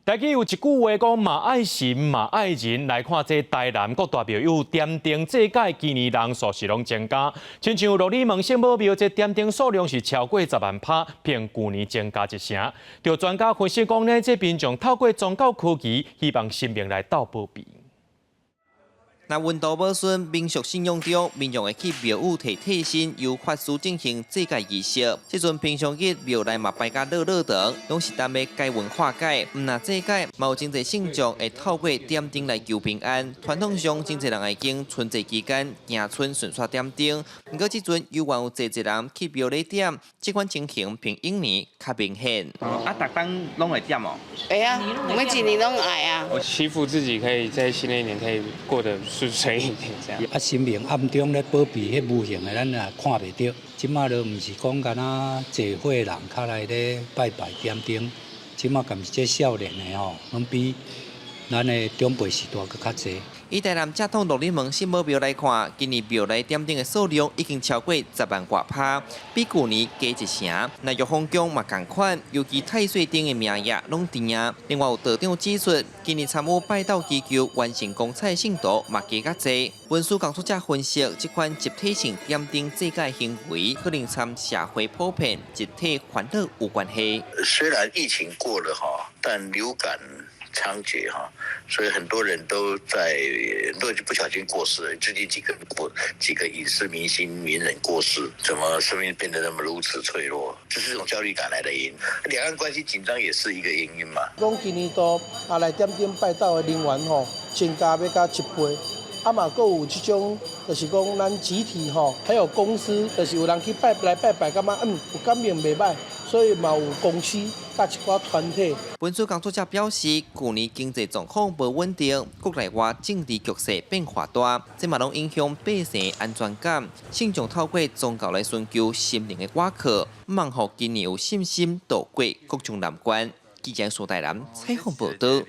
台語有一句話講，嘛愛神嘛愛人。來看這台南各大廟宇點燈祭改，今年人數是攏增加。親像鹿耳門聖母廟，這點燈數量是超過10萬拍，比舊年增加一成。就專家分析講呢，這民眾透過宗教科技，希望神明來鬥保庇。若運途無順，民俗信仰中，民眾會去廟宇提替身，由法師進行祭改儀式。這陣平常日廟內嘛排甲落落長，攏是等欲解瘟化解。毋若祭改，嘛有真濟信眾會透過點燈來求平安。傳統上，真濟人會經春節期間行村順紲點燈。毋過這陣猶原有濟濟人去廟裡點，這款情形比往年較明顯。啊，逐冬攏會點哦？會啊，每一年攏愛啊。我祈福自己可以在新的一年可以過得順遂一點，這樣。啊，神明暗中咧保庇，彼無形的咱也看袂著。這馬就毋是講敢若濟歲人較來咧拜拜點燈，這馬敢是這少年的吼，攏比咱的長輩時代閣較濟。以台南正統鹿耳門聖母廟來看，今年廟內點燈的數量已經超過10萬外拍，比舊年加一成。若玉皇宮嘛仝款，尤其太歲燈的名額攏甜啊。另外有道長指出，今年參與拜斗祈求完成公差的信徒嘛加較濟。文書工作者分析，這款集體性點燈祭改行為，可能參社會普遍集體煩惱有關係。雖然疫情過了哈，但流感猖獗哈，所以很多人都在，很多人就不小心過世。最近幾個過幾個影視明星名人過世，怎麼生命變得那麼如此脆弱？這是一種焦慮感來的原因。兩岸關係緊張也是一個原因嘛。講今年度啊來點燈拜斗的人員吼，增加欲到一倍。啊嘛，閣有這種，就是講咱集體吼，還有公司，就是有人去拜來拜拜，感覺有感應袂䆀，所以嘛有公司佮一寡團體。文書工作者表示，舊年經濟狀況無穩定，國內外政治局勢變化大，這嘛攏影響百姓安全感。信眾透過宗教來尋求心靈的倚靠，望予今年有信心渡過各種難關。記者蘇大南採訪報導。